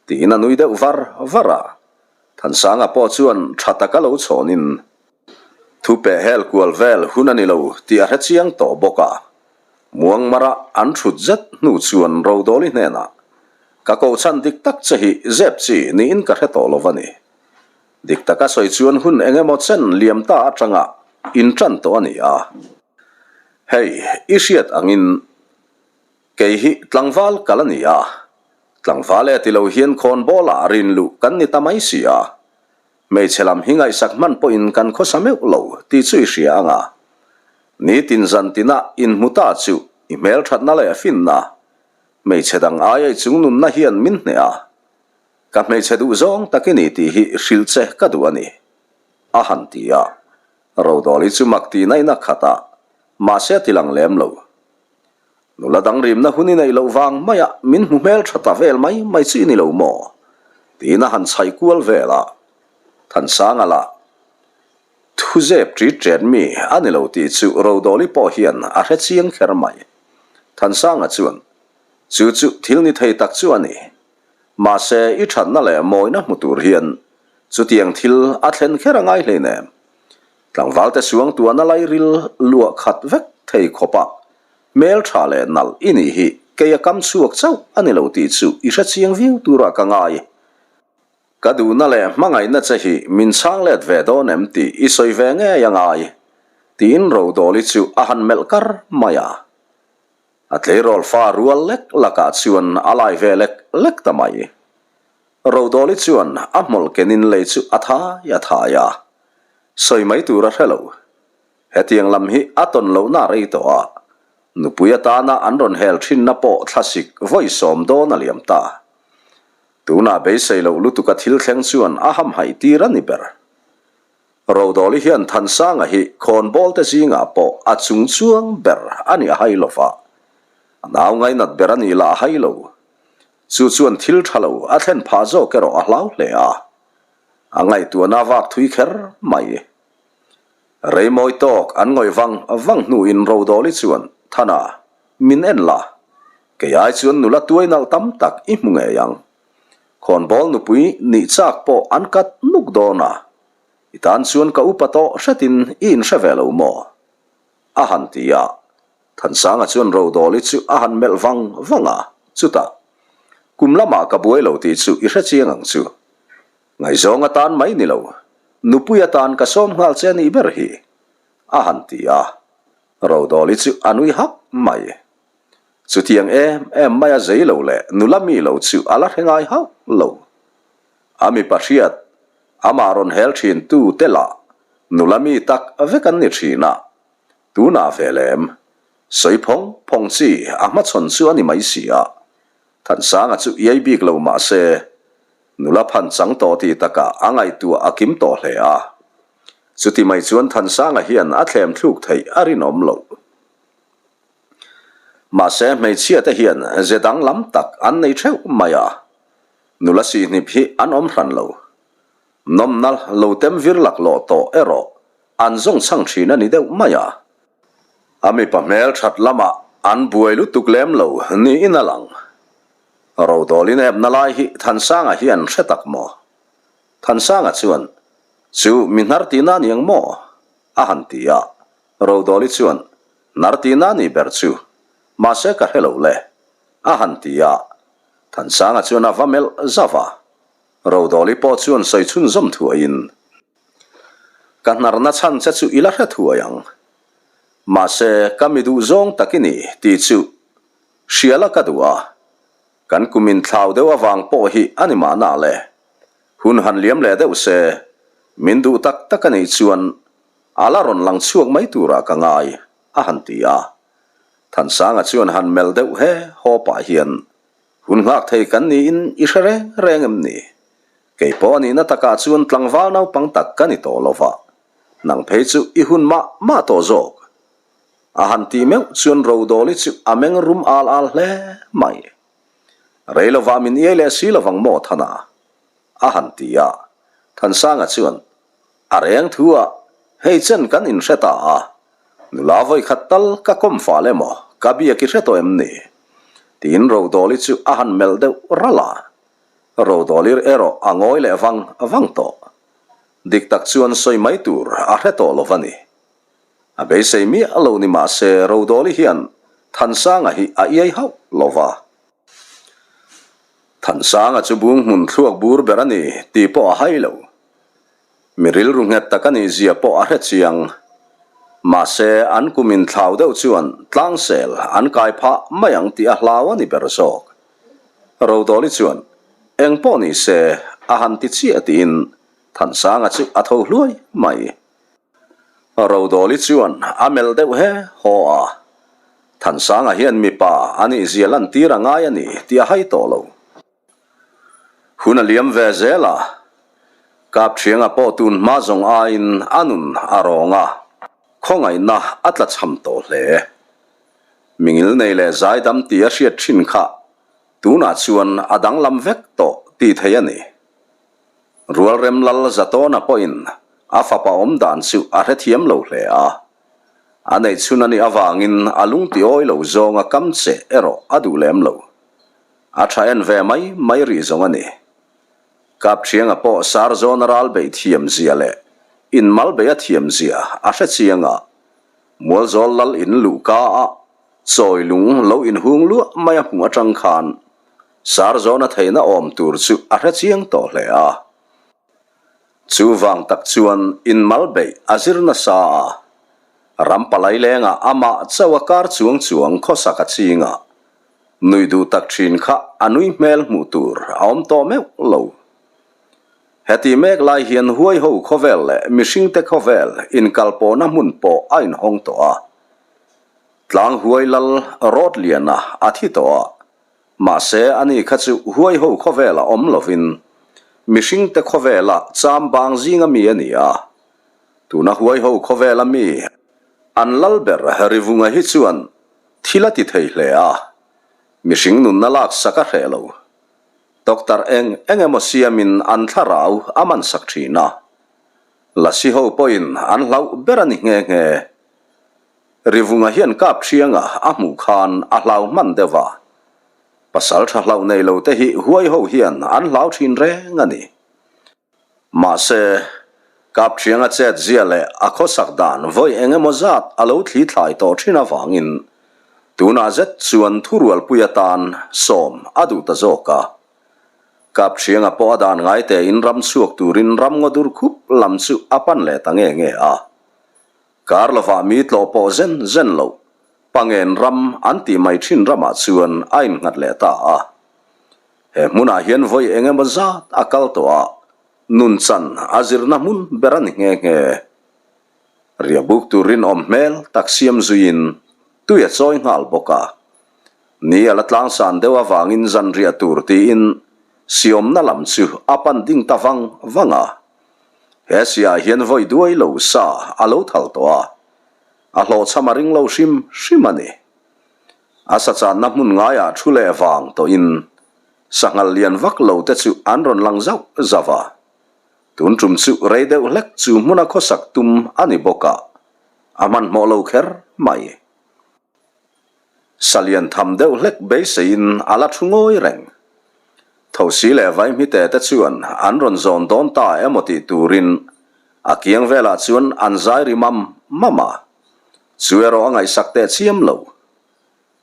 tiin a nui deuh var var a. Thansanga pawh chuan tha taka lo chhawnin. Thu peh hel kual vel hun a ni lo tih a hre chiang tawh bawk a. Muangmara an thut zet hnu chuan Rodawli hnenah, Ka kohchhan dik tak che hi zep chi niin ka hre tawh lo va ni. Dik taka sawi chuan hun eng emaw chen liam ta atanga inṭan tawh a ni a. Hei, i hriat angin kei hi tlangval kal a ni a. Tlangval e ti lo hian khawnbawlah rin luh kan ni ta mai si a. Hmeichhe lam hi ngaihsak hman pawhin kan khawsa meuh lo tih chu i hria ang a. Nitin zan tina inhmu ta chu i hmelthatna leh finna, hmeichhe dang aia i chungnunna hian min hneh a. Ka hmeichhe duh zawng tak i ni tih hi hrilh che ka duh a ni, a han ti a. Rodawli chu mak tihna in a khat a, mahse a ti lang lem lo. Nula dang rimna hun i neih loh vang maia min hmu hmel tha ta vel mai mai chu i ni lo maw? tiin a han chhaih kual vel a. Thansanga lah thu zep ṭit ṭet mi a ni lo tih chu Rodawli pawh hian a hre chiang kher mai. Thansanga chuan, Chu chu thil ni thei tak chu a ni. Mahse i ṭhatna leh mawina hmu tur hian chutiang thil a thlen kher a ngai hleinem. Tlangvalte suangtuahna lairil luah khat vek thei khawpa hmel tha leh nalh i nih hi kei a kam chhuak chauh a ni lo tih chu i hre chiang viau turah ka ngai. Ka duhna leh hmangaihna che hi min chhang let ve dawn em tih i sawi ve ngei a ngai, tiin Rodawli chu a han melh kar mai a. A tleirawl fa rual lek lakah chuan a lai ve lek lek ta mai. Rodawli chuan a hmawlh kenin lei chu a thai a thai a, sawi mai tur a hre lo. Hetiang lam hi a tawn lohna a rei tawh a, nupui atana an rawn hel thinna pawh thlasik vawisawm dawn a liam ta. Tunah beisei loh lutuka thil thleng chuan a hamhaih tir a ni ber. Rodawli hian Thansanga hi khawnbawlte zingah pawh a chung chuang ber a ni a hai lo va, a nau ngainat ber a nih lah a hai lo. Chu chuan thil tha lo a thlen phah zawk erawh a hlau hle a, a ngaihtuahna vak thui kher mai. Reimawi tawk an ngawih vang vang hnuin Rodawli chuan, Thana, min en la, kei ai chuan nula tuai nalh tam tak i hmu ngei ang. Khawnbawl nupui nih chak pawh an kat nuk dawn a, i tan chuan ka upa tawh hretin i inhre ve lo maw? A han ti a, Thansanga chuan Rodawli chu a han melh vang vang a, chutah, Kum lamah ka buai lo tih chu i hre chiang ang chu. Ngaihzawng atan mai ni lo, nupui atan ka sawm nghal che a nih ber hi, a han ti a. Rodawli chu a nui hak mai. Chutiang em em maia zei lo leh nula mi lo chu a la hre ngai hauh lo. A mipa hriat, amah rawn hel thin tu te lah nula mi tak vek an ni thin a. Tunah ve lem, sawi phawng phawng chi a hmachhawn chu a ni mai si a, Thansanga chu iai bik lo mah se, nula phan chang tawh tih takah a ngaihtuah a kim tawh hle a. Chuti mai chuan Thansanga hian a thlem thluk theih a rinawm loh. Mahse hmeichhia te hian ze danglam tak an nei theuh mai a, nula sihnip hi an awm hran lo. Nawmna lo tem vir laklawh tawh erawh an zawng chhang thin a ni deuh mai a. A mipa hmel that lamah an buai lutuk lem lo niin a lang. Rodawlin epna lai hi Thansanga hian hre tak maw? Thansanga chuan, Chu mi hnar tihna a ni ang maw? a han ti a. Rodawli chuan, Hnar tihna a nih ber chu, mahse ka hre lo le, a han ti a. Thansanga chuan a va melh zauh a. Rodawli pawh chuan sawi chhunzawm thuaiin, Ka hnarna chhan che chu i la hre thuai ang. Mahse, ka mi duh zawng tak i ni tih chu hria la ka duh a. Kan kum inthlau deuh avang pawh hi a ni mahna le. Hun han liam leh deuh se, min duh tak tak a nih chuan a la rawn lang chhuak mai turah ka ngai, a han ti a. Thansanga chuan han melh deuh he haw pah hian, Hun nghak thei kan niin i hre reng reng em ni? Kei pawh a nihna takah chuan tlangval naupang tak ka ni tawh lo va, nang phei chu i hun mah mah tawh zawk. A han tih meuh chuan Rodawli chu a meng rum al al hle mai. Rei lovah min iai leh si lovang maw Thana? a han ti a. Thansanga chuan, A reng thu a, hei chen kan inhre ta a, nula vawi khat tal ka kawm fal emaw ka biak i hre tawh em ni? Tiin Rodawli chu a han melh deuh ralh a. Rodawlir erawh a ngawi leh vang vang tawh. Dik tak chuan sawi mai tur a hre tawh lo va ni. A beisei miah lo ni mah se Rodawli hian Thansanga hi a iai hauh lo va. Thansanga chu bung hmun thluak bur ber a ni tih pawh a hai lo. Mi rilru nghet tak a nih zia pawh a hre chiang. Mahse an kum inthlau deuh chuan tlangsel an kai phah mai ang tih a hlau a ni ber zawk. Rodawli chuan eng pawh ni se a han ti chiah tiin Thansanga chu a tho hluai mai. Rodawli chuan a melh deuh he haw a, Thansanga hian mipa a nih zia lantir a ngai a ni tih a hai tawh lo. Hun a liam ve zel a, Kapṭhianga pawh tun hma zawng aiin a nun a rawng a, khawngaihna a tla chham tawh hle. Mingil nei leh zaidam tih a hriat thin kha tunah chuan a danglam vek tawh tih theih a ni. Rualrem Lal Zatawna pawhin a fapa awm dan chu a hrethiam lo hle a, a neihchhun a nih avangin a lungtiawi lo zawnga kam che erawh a duh lem lo. A tha en ve mai mai rih zawng a ni. Kapṭhianga pawh Sarzawna ral beih thiam zia leh inmal beih a thiam zia a hre chiang a, Mualzawl lal in luhka a chawi lung lo inhung luah mai a hmuh atang khan Sarzawna theihna awm tur chu a hre chiang tawh hle a. Chuvang tak chuan inmal beih a zir nasa a, ram palai lengah amah chauh a kar chuang chuang khawsak a ching a, Nui duh tak thin kha a nui hmel hmuh tur a awm tawh meuh lo. Heti mek lai hian huaiho khawvel leh mihringte khawvel inkalpawhna hmun pawh a inhawng tawh a. Tlang huai lal rawt liana a thi tawh a, mahse ani kha chu huaiho khawvela awm lovin mihringte khawvela cham bang zinga mi a ni a. Tuna huaiho khawvela mi an lal ber Rivunga hi chuan Thil a ti thei hle a, mihring nunna lak sak a hreh lo. Doctor eng eng emaw siamin an thlarau a man sak thin a. Lasi ho pawhin an hlauh ber a ni nghe nghe. Rivunga hian kap thianga a hmuh khan a hlau hman deuh a. Pasal tha hlauh nei lo te hi huai ho hian an hlau thin reng a ni. Mahse, Kapṭhianga chet zia leh a khawsak dan vawi eng emaw zat a lo thli thlai tawh ṭhin avangin tunah zet chuan thurualpui atan sawm a duh ta zawk a. Kapṭhianga pawh a dan ngai tein ram chhuak turin ram ngaw dur khup lam chu a pan leh ta nge nge a. Kar lovah mi tlawh pawh zen zen loh Pangen ram an tih mai ṭhin ramah chuan a innghat leh ta a. He hmunah hian vawi eng emaw zat a kal tawh a, nunchan a zirna hmun ber a ni nghe nghe. Riahbuk tur rinawm hmel tak siam zuiin tui a chawi nghal bawk a. Ni a la tlangsan deuh avangin zan riah tur tiin siawmna lam chu a pan ding ta vang vang a. He siah hian vawi duai lo sa a lo thal tawh a, a hlawhchham a ring lo hrim hrim a ni. A sachanna hmun ngaiah thu leh vang tawhin sanghal lian vak lo te chu an rawn lang zauh zauh a. Tun tum chu rei deuh hlek chu hmuna khawsak tum a ni bawk a, a hmanhmawh lo kher mai. Sa lian tham deuh hlek beiseiin a la thu ngawi reng. Thosi leh vaihmite te chuan an rawn zawn dawn ta emaw tih turin a kiang velah chuan an zai ri mam mam a. Chu erawh a ngaihsak teh chiam lo.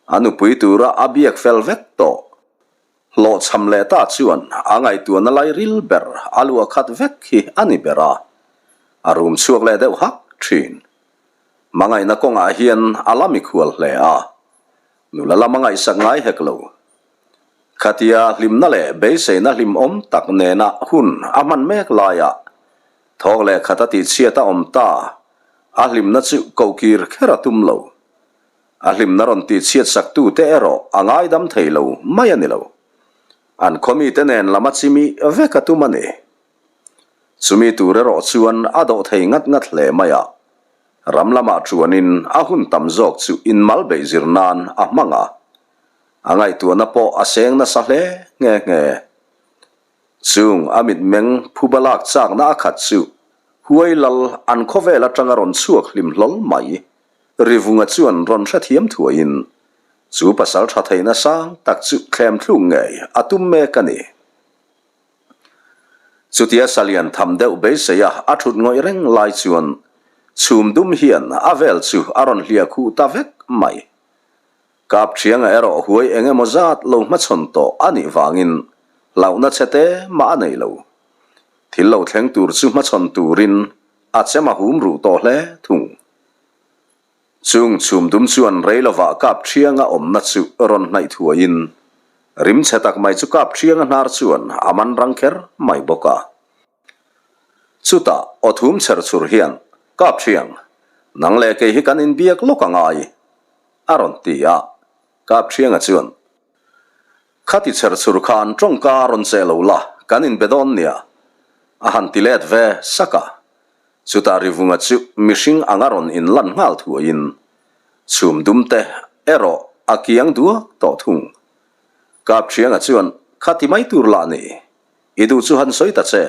A nupui tura a biak fel vek tawh. Hlawhchham leh ta chuan a ngaihtuahna lai ril ber a luah khat vek hi a ni ber a, a rum chhuak leh deuh hak thin. Hmangaihna kawngah hian a la mikhual hle a, nula lam a ngaihsak ngai hek lo. Khatia hlimna leh beiseina hlimawm tak nena hun a hman mek laiah Thawk leh khat a tihchhiat a awm ta, a hlimna chu kohkir kher a tum lo. A hlimna rawn tihchhiat saktute erawh a ngaidam thei lo mai a ni lo. An khawmite nen lam a chimi vek a tum a ni. Chumi tur erawh chuan a dawh thei ngat ngat hle mai a, ram lamah chuanin a hun tam zawk chu inmal beih zir nan a hmang a, a ngaihtuahna pawh a seng nasa hle nghe nghe. Chung a mitmeng phuba lak chakna a khat chu Huai lal an khawvel atanga rawn chhuak hlim hlawl mai. Rivunga chuan rawn hrethiam thuaiin chu pasal tha theihna sang tak chu thlem thluk ngei a tum mek a ni. Chutia salian tham deuh beiseia a thut ngawih reng lai chuan chhum dum hian a vel chu a rawn hliah khuh ta vek mai. Kapṭhianga erawh huai eng emaw zat lo hmachhawn tawh a nih vangin hlauhna chhe te mah a nei lo. Thil lo thleng tur chu hmachhawn turin a chem a hum ruh tawh hle thung. Chung chhum dum chuan rei lovah Kapṭhianga awmna chu rawn hnaih thuaiin rim chhe tak mai chu Kapṭhianga hnar chuan a man rang kher mai bawk a. Chutah aw thum chher chhur hian, Kapṭhiang, nang leh kei hi kan inbiak lawk a ngai, a rawn ti a. Kapṭhianga chuan, Khati chher chhur khan tawngka rawn cheh lo la, kan inbe dawn nia, a han ti let ve sak a. Chutah Rivunga chu mihring anga rawn inlan nghal thuaiin chhum dum te erawh a kiang duak tawh thung. Kapṭhianga chuan, Khati mai tur lah ni, i duh chu han sawi ta che,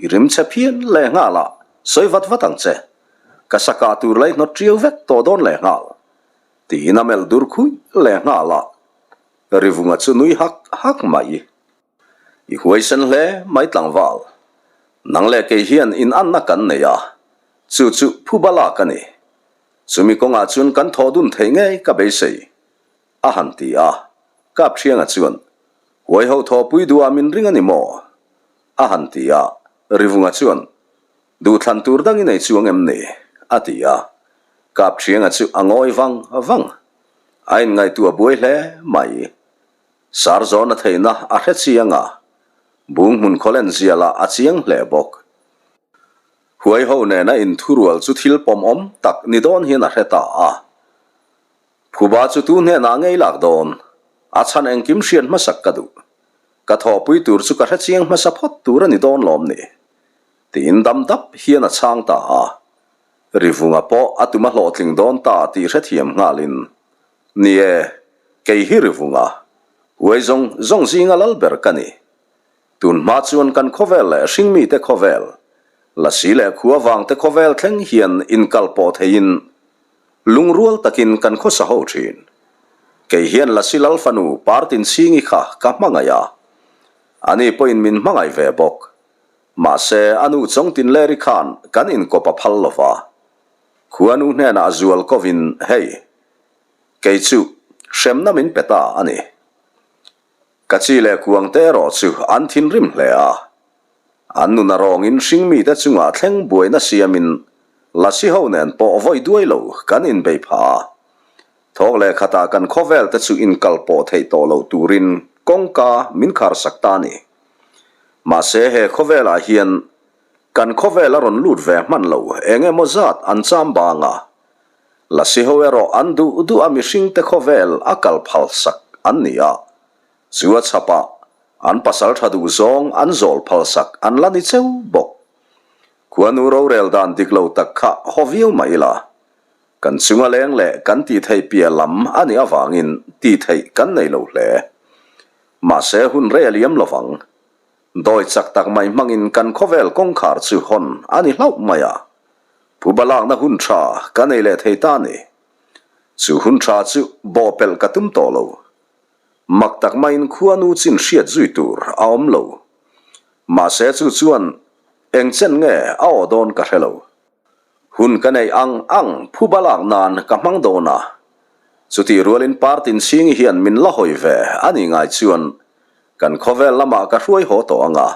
i rim chhe phian leh nghal a, sawi vat vat ang che, ka sa kah tur la i hnawt ṭiau vek tawh dawn leh nghal, tiin a melh dur khuih leh nghal a, Rivunga chu nui hak hak mai. I huaisen hle mai tlangval. Nang leh kei hian in anna kan nei a, chu chu phuba lak a ni. Chumi kawngah chuan kan thawh dun theih ngei ka beisei, a han ti a. Kapṭhianga chuan, Huaiho thawhpui duhah min ring a ni maw? a han ti a. Rivunga chuan, Duhthlan tur dang i nei chuang em ni? a ti a. Kapṭhianga chu a ngawi vang vang. A inngaihtuah buai hle mai. Sar zawna theihna a hre chiang a, bung hmun khawlen zialah a chiang hle bawk. Huai ho nena inthurual chu thil pawmawm tak ni dawn hian a hre ta a. Phuba chu tu hnenah ngei lak dawn? A chhan engkim hriat hmasak ka duh. Ka thawhpui tur chu ka hre chiang hmasa phawt tur a ni dawn lawm ni? Tiin dam dap hian a chhang ta a. Rivunga pawh a tum a hlawhtling dawn ta tih hrethiam nghalin Ni e, kei hi Rivunga, huai zawng zawng zinga lal ber ka ni. Tun hma chuan kan khawvel leh hringmite khawvel, lasi leh khua vangte khawvel thleng hian inkal pawh theiin lungrual takin kan khawsa ho thin. Kei hian lasi lal fanu Partinchhingi kha ka hmangaih a, ani pawhin min hmangaih ve bawk. Mahse, a nu Chawngtinleri khan kan inkawp a phal lova, Khuanu hnenah zual kovin, Hei, kei chu hremna min pe ta a ni. Ka chi leh kuangte erawh chu an thinrim hle a. An nun a rawngin hringmite chungah thleng buaina siamin lasi ho nen pawh vawi duai lo kan inbei phah a. Thawk leh khatah kan khawvelte chu inkal pawh theih tawh loh turin kawngka min kharsak ta a ni. Mahse he khawvelah hian Kan khawvel a rawn lut ve hman lo, eng emaw zat an cham bang a. Lasi ho erawh an duh duh a mihringte khawvel a kal phal sak an ni a. Chu a chhapah an pasal tha duh zawng an zawl phal sak an la ni cheu bawk. Khuanu rorel dan dik lo tak kha haw viau mai ila. Kan chunga leng leh kan tih theih piah lam a nih avangin tih theih kan nei lo hle. Mahse hun rei a liam lovang. Dawi chak tak mai hmangin kan khawvel kawngkhar chu hawn a ni hlauh mai a, phuba lakna hun tha ka nei leh thei ta ni. Chu hun tha chu bawhpelh ka tum tawh lo. Mak tak maiin khuanu chin hriat zui tur a awm lo. Mahse chu chuan eng chen nge a aw dawn ka hre lo. Hun ka neih ang ang phuba lak nan ka hmang dawn a, chutih rualin Partinchhingi hian min la hawi ve a nih ngai chuan Kan khawvel lamah ka hruai haw tawh ang a,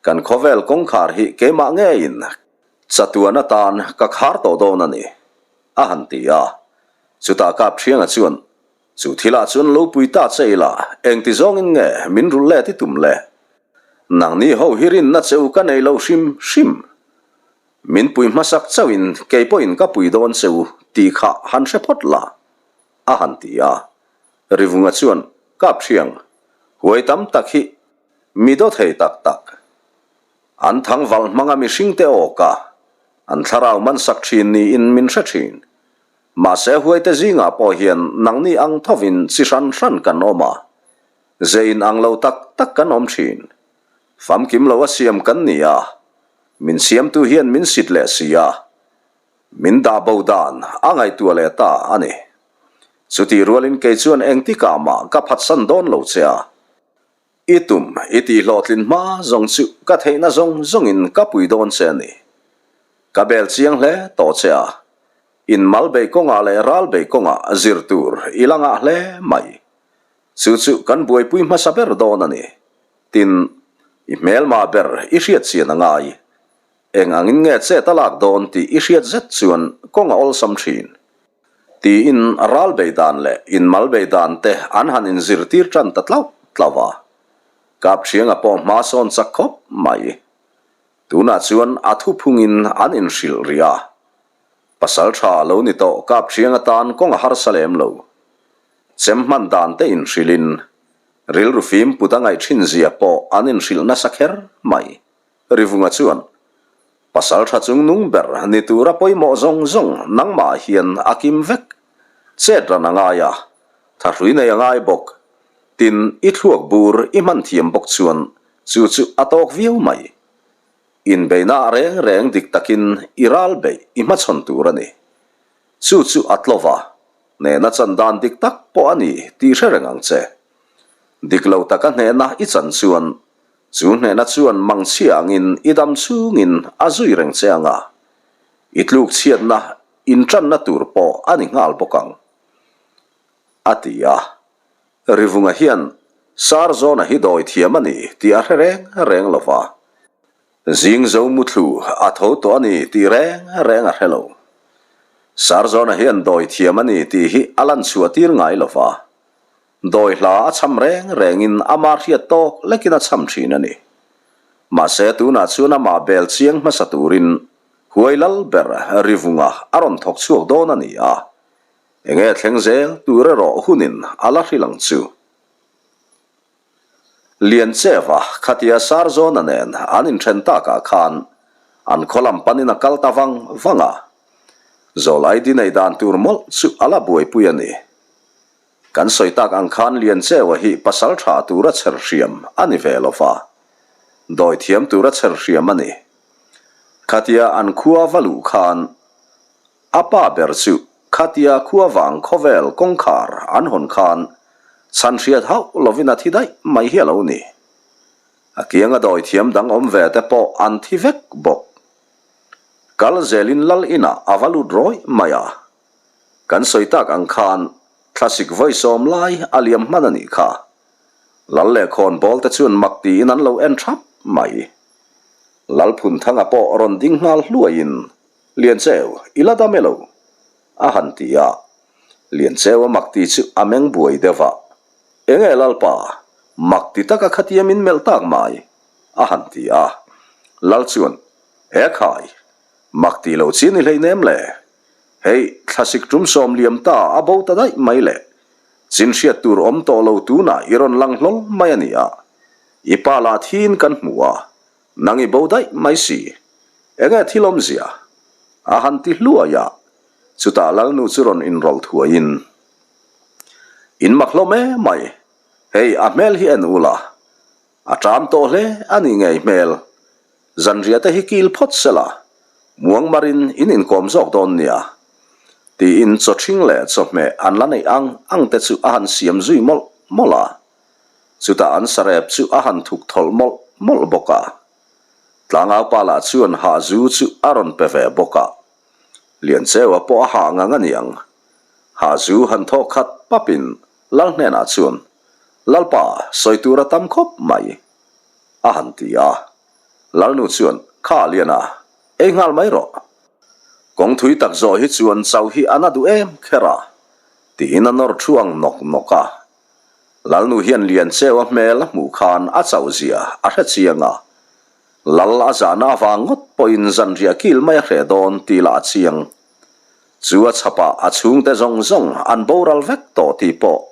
kan khawvel kawngkhar hi keimah ngeiin chatuan atan ka khar tawh dawn a ni, a han ti a. Chutah Kapṭhianga chuan, Chu thilah chuan lo pui ta che ila, engti zawngin nge min rulh let i tum le? Nangni ho hi rinna che u ka nei lo hrim hrim. Min pui hmasak chauhin kei pawhin ka pui dawn che u tih kha han hre phawt la, a han ti a. Rivunga chuan, Kapṭhiang, huai tam tak hi mi daw thei tak tak. An thangval hmanga mihringte awka an thlarau man sak ṭhin niin min hre ṭhin. Mahse huaite zingah pawh hian nangni ang thovin chi hran hran kan awm a, ze inang lo tak tak kan awm ṭhin. Famkim lo a siam kan ni a, min siamtu hian min sit leh si a, Min dah bo dan a ngaihtuah leh ta a ni. Chutih rualin kei chuan engtikah mah ka phatsan dawn lo che a. I tum i tih hlawhtlin hma zawng chu ka theihna zawng zawngin ka pui dawn che a ni. Ka bel chiang hle tawh che a, in mal bei kawngah leh ral bei kawngah zir tur i la ngah hle mai. Chu chu kan buaipui hmasa ber dawn a ni. Tin, i hmelma ber i hriat chian a ngai. Eng angin nge chet a lak dawn tih i hriat zet chuan kawng a awlsam thin. Tiin ral bei dan leh inmal bei dan te an han inzirtir tan ta tlauh tlauh a. Kapṭhianga pawh hma sawn chak khawp mai. Tunah chuan a thuphungin an inhrilh rih a. Pasal tha lo ni tawh Kapṭhiang atan kawng a harsa lem lo. Chem hman dan te inhrilhin rilru fim put a ngaih thin zia pawh an inhrilh nasa kher mai. Rivunga chuan, Pasal tha chung nung ber ni tura pawimawh zawng zawng nangmah hian a kim vek. Chet ran a ngai a, thahrui nei a ngai bawk. Tin, i thluak bur i hman thiam bawk chuan chu chu a tawk viau mai. Inbeihna reng reng dik takin i ral beih i hmachhawn tur a ni. Chu chu a tlawva, hnehna chan dan dik tak pawh a ni tih hre reng ang che. Dik lo taka hnehna i chan chuan Chu hnehna chuan mangchhia angin i dam chhungin a zui reng che ang a, i tluk chhiatna intanna tur pawh a ni nghal bawk ang, a ti a. Rivunga hian Sarzawna hi dawi thiam a ni tih a hre reng reng lo va, zing zo muthlu a tho tawh a ni tih reng reng a hre lo. Sarzawna hian dawi thiam a ni tih hi a lan chhuah tir ngai lo va, Dawi hla a cham reng rengin ama hriat tawk lekin a cham thin a ni. Mahse tunah chuan amah bel chiang hmasa turin huai lal ber Rivunga a rawn thawk chhuak dawn a ni a, enge thleng zel tur erawh hunin a la hrilh ang chu. Liancheva khatia Sarzawna nen an inthen takah khan an khaw lam panin a kal ta vang vang a, Zawlaidi nei dan tur mawlh chu a la buaipui a ni. Kan sawi tak ang khan Liancheua hi pasal tha tura chher hriam a ni ve lo va, dawi thiam tura chher hriam a ni. Khatia an khua va luh khan a pa ber chu khatia khua vang khawvel kawngkhar an hawn khan chhan hriat hauh lovin a thi daih mai hi a lo ni. A kianga dawi thiam dang awm ve te pawh an thi vek bawk. Kal zelin lal inah a va lut rawih mai a. Kan sawi tak ang khan thlasik vawi sawm lai a liam hman a nih kha. Lal leh khawn bawl te chuan mak tiin an lo en thap mai. Lal Phunthanga pawh rawn ding nghal hluaiin, Liancheu, i la dam e lo? a han ti a. Liancheu a mak ti chu a meng buai deuh a. Enge Lalpa, mak ti taka khatia min melh tak mai? a han ti a. Lal chuan, E khai, mak ti lo chi ni hleinem le? Hei, thlasik tum sawm liam ta a bo ta daih mai le. Chin hriat tur awm tawh lo tunah i rawn lang hlawl mai a ni a. I pa lah thiin kan hmu a, nang i bo daih mai si. Enge thil awmzia? A han ti hluai a, chutah Lalnu chu rawn inrawlh thuaiin, In mak hlawm em mai, hei a hmel hi en ula, A ṭam tawh hle a nih ngei hmel. Zanriah te hi kil phawt sela, muangmarin in inkawm zawk dawn nia. Tiin chaw ṭhing leh chawhmeh an la neih ang ang te chu a han siam zui mawlh mawlh a. Chutah an sarep chu a han thuk thawlh mawlh mawlh bawk a. Tlangaupa lah chuan hahzu chu a rawn pe ve bawk a. Liancheua pawh a hah ngang a niang. Hahzu han thawk khat papin Lal hnenah chuan, Lalpa, sawi tur a tam khawp mai, a han ti a. Lalnu chuan, Kha, Liana, ei nghal mai rawh. Kawng thui tak zawh hi chuan chauh hi a na duh em kher a, tiin a nawr thu ang nawk nawk a. Lalnu hian Liancheua hmel a hmuh khan a chauh zia a hre chiang a. Lal a zahna avang ngawt pawhin zanriah kil mai a hreh dawn tih lah a chiang. Chu a chhapah a chhungte zawng zawng an boral vek tawh tih pawh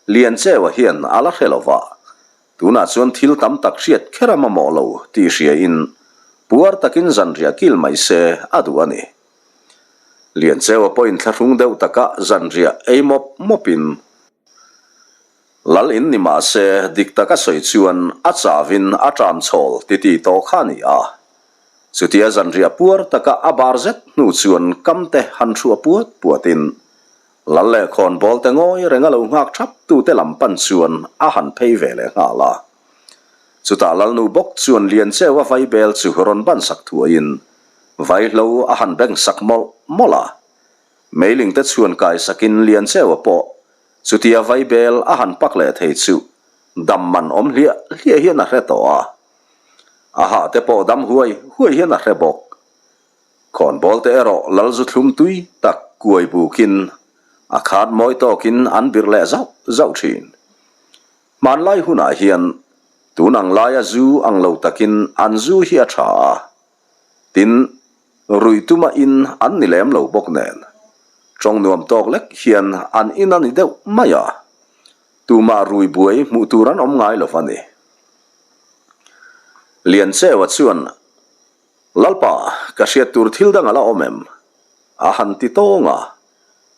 Liancheua hian a la hre lo va, tunah chuan thil tam tak hriat kher a mamawh lo tih hriain puar takin zanriah kil mai se a duh a ni. Liancheua pawhin thlahrung deuh taka zanriah ei mawp mawpin Lal in ni mah se dik taka sawi chuan a chavin a ṭam chhawl titi tawh kha a ni a. Chutia zanriah puar taka a bar zet hnu chuan kam te han hruah puat puatin Lal leh khawnbawl te ngawi renga lo nghak thap tute lam pan chuan a han phei ve leh nghal a. Chutah Lalnu bawk chuan Liancheua vaibel chu rawn ban sak thuaiin vaihlo a han beng sak mawlh mawlh a. Meiling te chhuan kai sakin Liancheua pawh chutia vaibel a han pak leh thei chu dam man awm hliah hliah hian a hre tawh a. A hah te pawh dam huai huai hian a hre bawk. Khawnbawl te erawh lal zu thlum tui tak kuai bukin a khat mawi tawkin an birh leh zauh zauh thin. Hmanlai hunah hian tun ang laia zu ang lo takin an zu hi a tha a, tin, ruih tuma in an ni lem lo bawk nen tawng nuam tawk lek hian an in a ni deuh mai a, tumah rui buai hmuh tur an awm ngai lo va ni. Liancheua chuan Lalpa, ka hriat tur thil dang a la awm em? A han ti tawng a.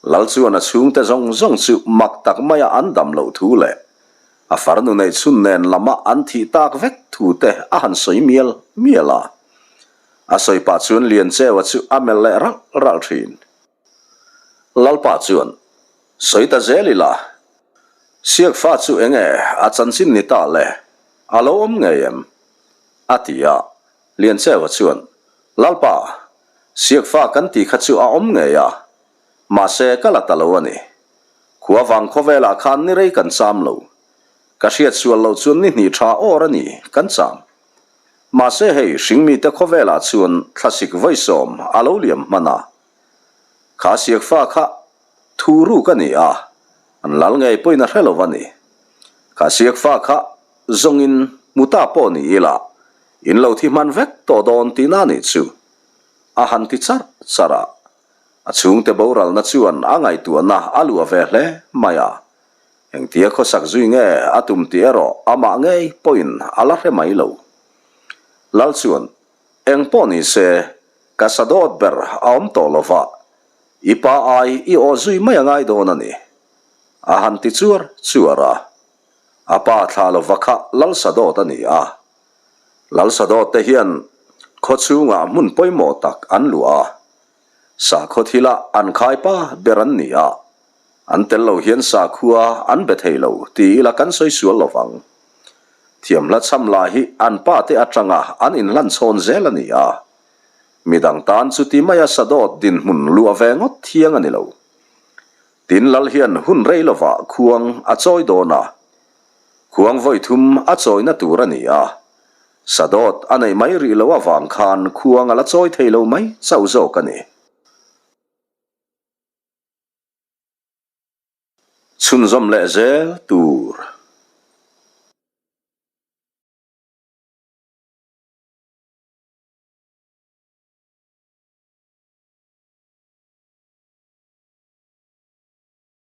Lal chuan a chhungte zawng zawng chu mak tak maia an dam loh thu leh a farnu neih chhun nen lama an thih tak vek thu te a han sawi mial mial a. A sawi pah chuan Liancheua chu a melh leh ralh ralh thin. Lalpa chuan, Sawi ta zel ila, Siakfa chu enge a chanchin ni ta le, a lo awm ngei em? A ti a, Liancheua chuan, Lalpa, Siakfa kan tih kha chu a awm ngei a, mahse ka la ta lo a ni. Khua vang khawvelah khan ni rei kan cham lo. Ka hriat sual loh chuan ni hnih tha awr a ni kan cham. Mahse hei hringmite khawvelah chuan thlasik vawisawm a lo liam hman a. Kha Siakfa kha thu ruk a ni a, an lal ngei pawhin a hre lo a ni. Kha Siakfa kha Zawngin hmu ta pawh ni ila, in lo thi hman vek tawh dawn tihna nih chu, a han ti charh charh a. A chhungte boralna chuan a ngaihtuahna a luah ve hle mai a. Engtia khawsak zui nge a tum tih erawh amah ngei pawhin a la hre mai lo. Lal chuan, Eng pawh ni se, ka sa dawt ber a awm tawh lo va, i pa ai i aw zui mai a ngai dawn a ni, a han ti chuar chuar a. A pa thla lova kha Lalsadawt a ni a. Lalsadawt te hian khaw chhungah hmun pawimawh tak an luah a. Sakhaw thilah an khaipa ber an ni a. An tel lo hian sakhua an be thei lo ti ila kan sawi sual lo vang. Thiamhla chham lah hi an pa te atanga an inhlan chhawn zel a ni a. Midang tan chuti maia Sadawt dinhmun luah ve ngawt thiang a ni lo. Tin Lal hian hun rei lovah khuang a chawi dawn a, khuang vawi thum a chawina tur a ni a, sadawt a neih mai rih loh avang khan khuang a la chawi thei lo mai chauh zawk a ni. Chhunzawm leh zel tur.